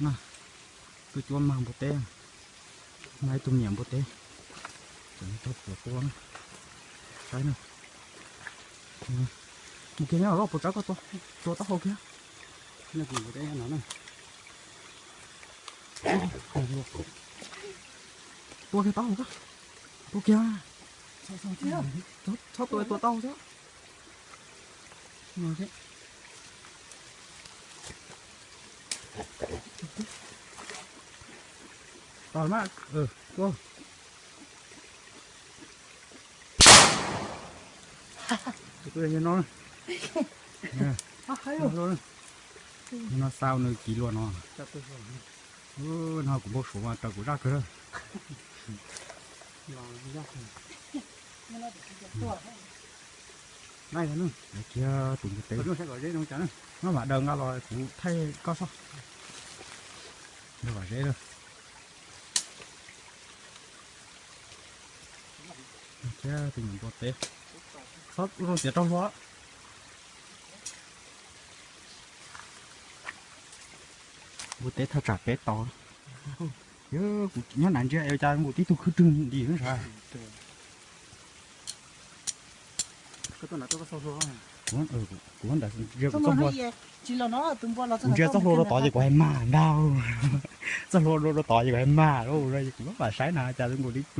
Na, tuaj cuab mag npua teb, mag ib tug me nyuam npua teb, tseem tau puas tua na, saib na. Mus kiag nyob rau puas tsawv koj tua taub hau kiag. Tua kiag taub hau, tua kiag, txhob tua, tua taub hau xwb. Tos mas, tua. Tus no, no xau nws kiv luaj no. No kuv npau suav mas raws kuv zaj kawg. Kiag tus npua teb, no mam daws nqa los kuv thaij koj soj. Daws vam zeb lawm. Thiab tus nyuam npua teb, txhob zoo tias raug hlua. Npua teb thaj tsam peb tod. Kuv nyob nram ntsia es cas nkaus tib tug khwb rwg nti na sav. Kuv ntsia txoj hlua rau tod ces kuv hais mag ntag. Txoj hlua rau tod ces kuv hais mag lauj, kuv mam saib na cas nkaus tib pw.